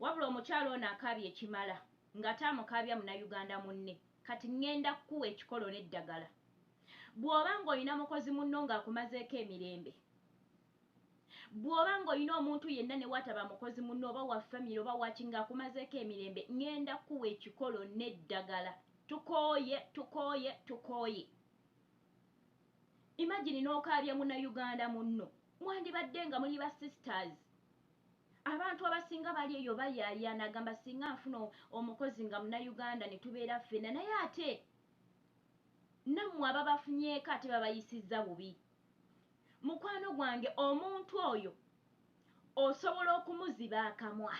Wabula omukyala ono akaabye ekimala ng'ate amukaabya Munnayuganda munne. Kati ŋŋenda kukuwa ekikolo n'eddagala. Bw'oba ng'olina mukozi munno ng'akumazeeko emirembe, bw'oba ng'olina omuntu yenna ne w'ataba mukozi munno oba wa famire oba waaki ng'akumazeeko emirembe, ŋŋenda kukuwa ekikolo n'eddagala. Tukooye, tukooye, tukooye. Imagine n'okaabya Munnayuganda munno. Mwandibadde nga muli ba sisters. Abantu abasinga bali eyo bayaayaana agamba singa nfuna omukozi nga Munnayuganda ne tubeera ffenna naye ate nammwe ababafunyeeko ate babayisizza bubi. Mukwano gwange omuntu oyo osobola okumuziba akamwa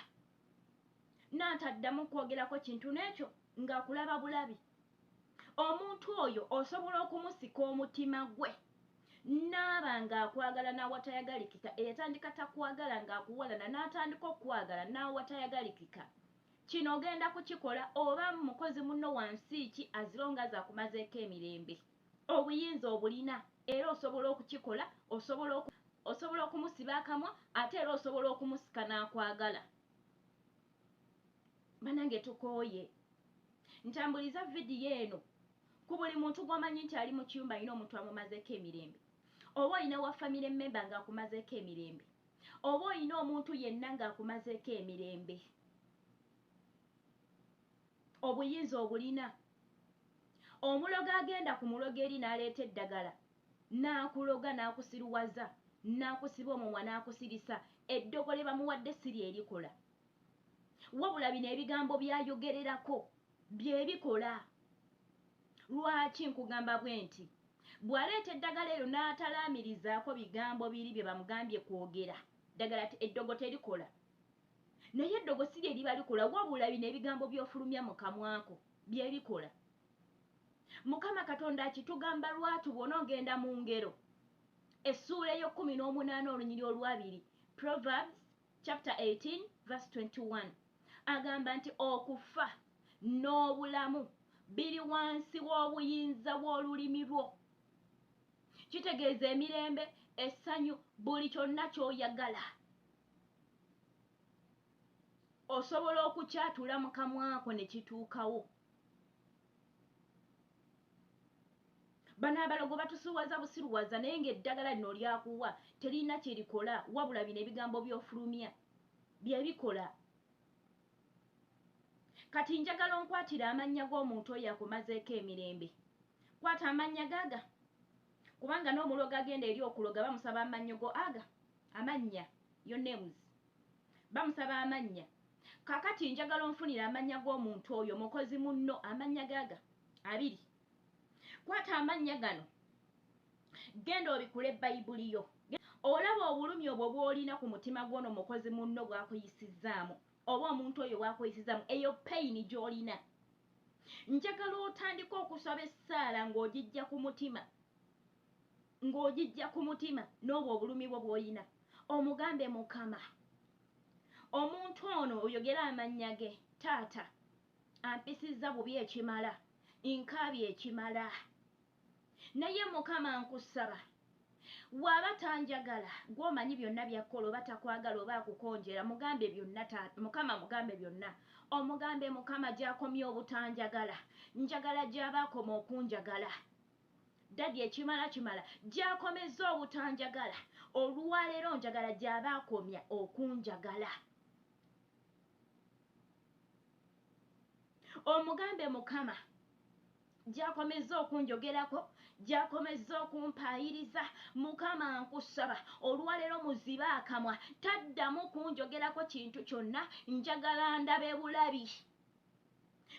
n'ataddamu kwogerako kintu n'ekyo ng'akulaba bulabi. Omuntu oyo osobola okumusika omutima gwe n'aba ng'akwagala n'awatayagalikika, eyatandika takwagala ng'akuwalana n'atandika okukwagala n'awatayagalikika. Kino ogenda kukikola oba mukozi munno wa nsi ki as long as akumazeeko emirembe. Obuyinza obulina era osobola okukikola, osobola osobola okumusiba akamwa ate era osobola okumusika n'akwagala. Banange tukooye. Ntambuliza vidiyo eno ku buli muntu gw'omanyi nti ali mu kiyumba alina omuntu amumazeeko emirembe, oba olina wa family member ng'akumazeeko emirembe, oba olina omuntu yenna ng'akumazeeko emirembe. Obuyinza obulina. Omulogo agenda ku mulogo eri n'aleeta eddagala n'akuloga n'akusiruwaza n'akusiba omumwa n'akusirisa, eddogo lye bamuwadde si lye likola. Wabula bino ebigambo by'ayogererako bye bikola. Lwaki nkugamba bwe nti? Bw'aleeta eddagala eryo n'atalaamirizaako bigambo biri bye bamugambye kwogera, ddagala eddogo terikola. Naye eddogo si lye liba likola wabula bino ebigambo by'ofulumya mu kamwa ko bye bikola. Mukama Katonda akitugamba lwatu bw'onoogenda mu Ngero essuula ey'ekkumi n'omunaana olunyiriri olw'abiri, Proverbs chapter 18 verse 21, agamba nti okufa n'obulamu biri wansi w'obuyinza bw'olulimi lwo. Kitegeeza emirembe, essanyu, buli kyonna ky'oyagala osobola okukyatula mu kamwa ko ne kituukawo. Bano abalogo batusiruwaza busiruwaza naye ng'eddagala lino lyakuwa teririna kye likola wabula bino ebigambo by'ofulumya bye bikola. Kati njagala onkwatire amannya g'omuntu oyo akumazeeko emirembe. Kwata amannya gaaga kubanga n'omulogo agenda eri okuloga bamusaba amannyo go aga amannya your names bamusaba amannya. Kaakati njagala onfunire amannya g'omuntu oyo mukozi munno amannya gaaga abiri. Kwata amannya gano genda obikule Bayibuli yo. Olaba obulumi obwo bw'olina ku mutima gw'ono mukozi munno bw'akuyisizzaamu oba omuntu oyo bw'akuyisizzaamu, eyo peyini gy'olina. Njagala otandike okusaba essaala ng'ogiggya ku mutima, ng'ogiggya ku mutima n'obwo obulumi bwo bw'olina. Omugambe, Mukama, omuntu ono oyogere amannya ge, taata, ampisizza bubi ekimala, nkaabye ekimala. Naye Mukama nkusaba, bw'aba tanjagala, ggwe omanyi byonna by'akkola, oba takwagala oba akukonjera, mugambe byonna, taata, Mukama mugambe byonna. Omugambe Mukama gy'akomye obutanjagala, njagala gy'aba akoma okunjagala. Daddy ekimala kimala, gy'akomezza obutanjagala, olwaleero njagala gy'aba akomya okunjagala. Omugambe Mukama gy'akomezza okunjogerako, gy'akomezza okumpaayiriza, Mukama nkusaba olwaleero muzibe akamwa taddamu kunjogerako kintu kyonna, njagala ndabe bulabi.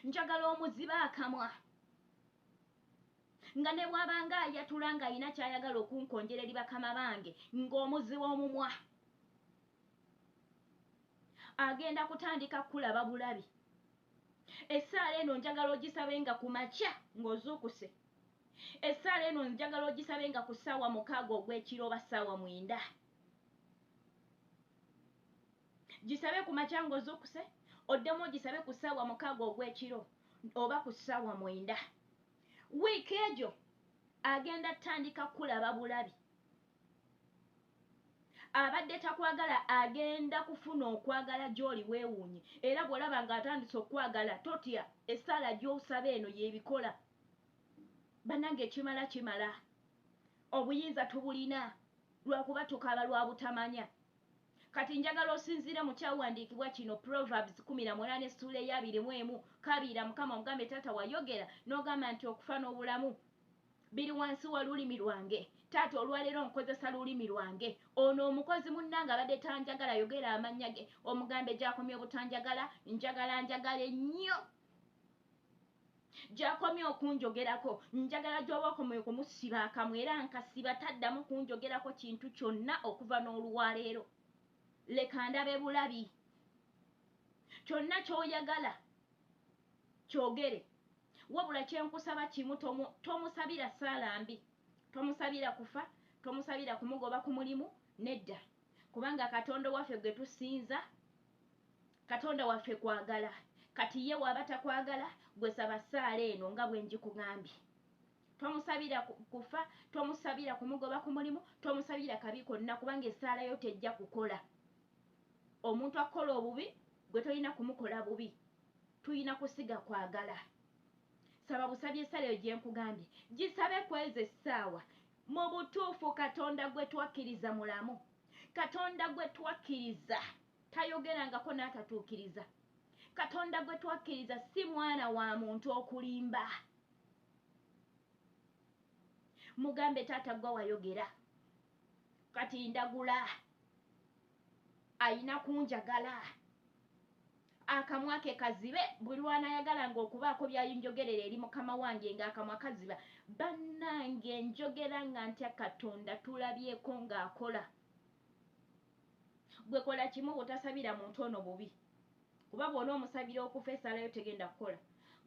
Njagala omuzibe akamwa nga ne bw'abanga ayatula ng'alina ky'ayagala okunkonjera eri bakama bange ng'omuziba omumwa. Agenda kutandika kukulaba bulabi. Essaala eno njagala ogisabe nga ku makya ng'ozuukuse. Essaala eno njagala ogisabe nga ku ssaawa 6 ogw'ekiro oba ssaawa 9. Gisabe ku makya ng'ozuukuse, oddemu ogisabe ku ssaawa 6 ogw'ekiro oba ku ssaawa 9. Wiiki egyo agenda tandika kukulaba bulabi. Abadde takwagala agenda kufuna okwagala gy'oli weewuunye. Era bw'olaba ng'atandise okukwagala totya, essaala gy'osaba eno y'ebikola. Bannange ekimala kimala. Obuyinza tubulina lwakuba tukaaba lwa butamanya. Kati njagala osinziire mu kyawandiikibwa kino Proverbs 18 essuula eya 21, kaabirira Mukama omugambe taata wayogera n'ogamba nti okufa n'obulamu biri wansi wa lulimi lwange. Taata olwaleero nkozesa lulimi lwange. Ono omukozi munnange abadde tanjagala yogera amannya ge omugambe gy'akomye obutanjagala, njagala njagale nnyo. Gy'akomye okunjogerako, njagala gy'oba okomye okumusiba akamwa era nkasiba taddamu kunjogerako kintu kyonna okuva n'olwaleero. Leka ndabe bulabi. Kyonna ky'oyagala kyogere. Wabula kye nkusaba kimu tomusabira ssaala mbi, tomusabira kufa, tomusabira kumugoba ku mulimu, nedda. Kubanga Katonda owaffe gwe tusinza Katonda waffe kwagala. Kati ye waba takwagala gwe saba ssaala eno nga bwe ngikugambye. Tomusabira kufa, tomusabira kumugoba ku mulimu, tomusabira kabi konna kubanga essaala yo tejja kukola. Omuntu akukola obubi gwe tolina kumukola bubi. Tulina kusiga kwagala. Saba busabi essaala eyo gye nkugambye. Gisabe kw'ezo essaawa. Mu butuufu Katonda gwe twakkiriza mulamu. Katonda gwe twakkiriza tayogerangako n'atatuukiriza. Katonda gwe twakkiriza si mwana wa muntu okulimba. Mugambe taata gwe wayogera kati ndagula ayina kunjagala akamwa ke kazibe buli lw'anaayagalanga okubaako by'ayinjogerera eri mukama wange ng'akamwa kaziba. Bannange njogera nga ntya Katonda tulabyeko ng'akola. Gwe kola kimu butasabira muntu ono bubi kuba bw'onoomusabira okufa essaala yo tegenda kukola,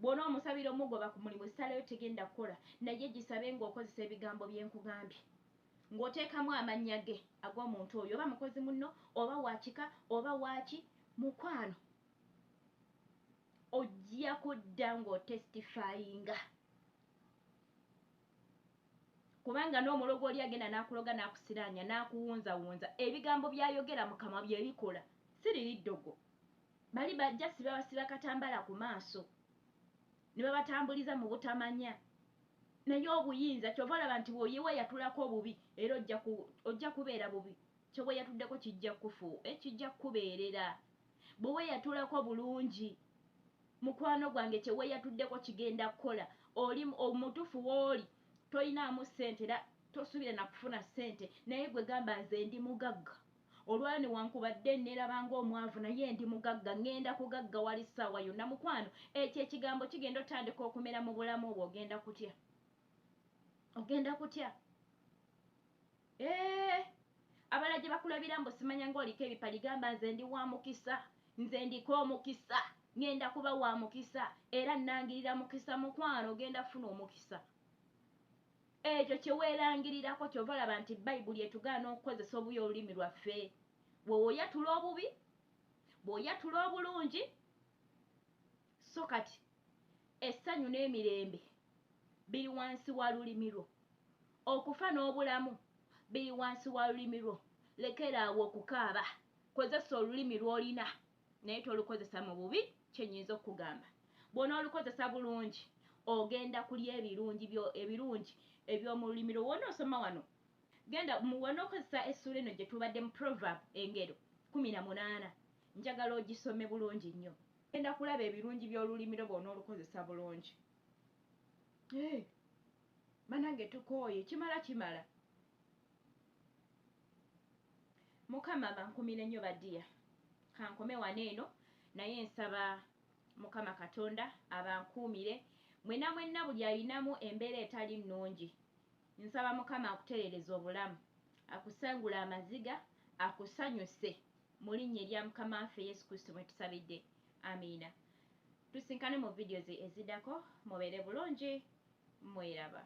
bw'onoomusabira omugoba ku mulimu essaala yo tegenda kukola naye gisabe ng'okozesa ebigambo bye nkugambye ng'oteekamu amannya ge ag'omuntu oyo oba mukozi munno oba wa kika oba waaki mukwano ojja kudda ng'otestifayinga. Kubanga n'omulogo oli agenda n'akuloga n'akusiraanya n'akuwunzawunza, ebigambo by'ayogera mu kamwa bye bikola, si liri ddogo. Bali ba just babasiba katambala ku maaso ne babatambuliza mu butamanya. Naye obuyinza ky'ova olaba nti bw'oyeweyatulako obubi era ojja ku, ojja kubeera bubi. Kye weeyatuddeko kijja kukufu, eh, kijja kukubeerera. Bwe weeyatulako bulungi, mukwano gwange kye weeyatuddeko kigenda kukola. Oli omutufu w'oli tolinaamu ssente era tosuubira na kufuna ssente naye gwe gamba nze ndi mugagga. Olwaleero newankubadde nneeraba ng'omwavu naye ndi mugagga, ŋŋenda kugaggawala essaawa yonna. Mukwano ekyo ekigambo kigenda otandika okumera mu bulamu bwo ogenda kutya. Ogenda kutya. Eeh abalala gye bakulabira mbu simanya ng'oliko ebipali gamba nze ndi wa mukisa nze ndiko omukisa ngenda kuba wa mukisa era nnangirira mukisa mukwano ogenda kufuna omukisa ekyo kye weerangirirako kyova olaba nti bayibuli etugaana okukozesa obubi olulimi lwaffe bw'oyatula obubi bw'oyatula obulungi so kati essanyu n'emirembe biri wansi wa lulimi lwo Okufa n'obulamu biri wansi wa lulimi lwo. Lekera awo okukaaba. Kozesa olulimi lw'olina naye tolukozesa mu bubi, kye nnyinza okukugamba. Bw'onoolukozesa bulungi, ogenda kulya ebirungi byo, ebirungi eby'omu lulimi lwo. W'onoosoma wano, genda mu, w'onookozesa essuula eno gye tubaddemu, Proverb, Engero, 18, njagala ogisome bulungi nnyo. Ogenda kulaba ebirungi by'olulimi lwo bw'onoolukozesa bulungi. Hee! Banange tukooye kimala kimala. Mukama abankumire nnyo ba dear. Kankome wano eno naye nsaba mukama katonda abankuumire mwena mwenna buli ayinamu embeera etali nnungi nsaba mukama akuterereze obulamu akusangule amaziga akusanyuse mu linnya erya mukama waffe yesu kristo mwetusabidde amiina tusinkane mu videos ezidako mubeere bulungi mweraba.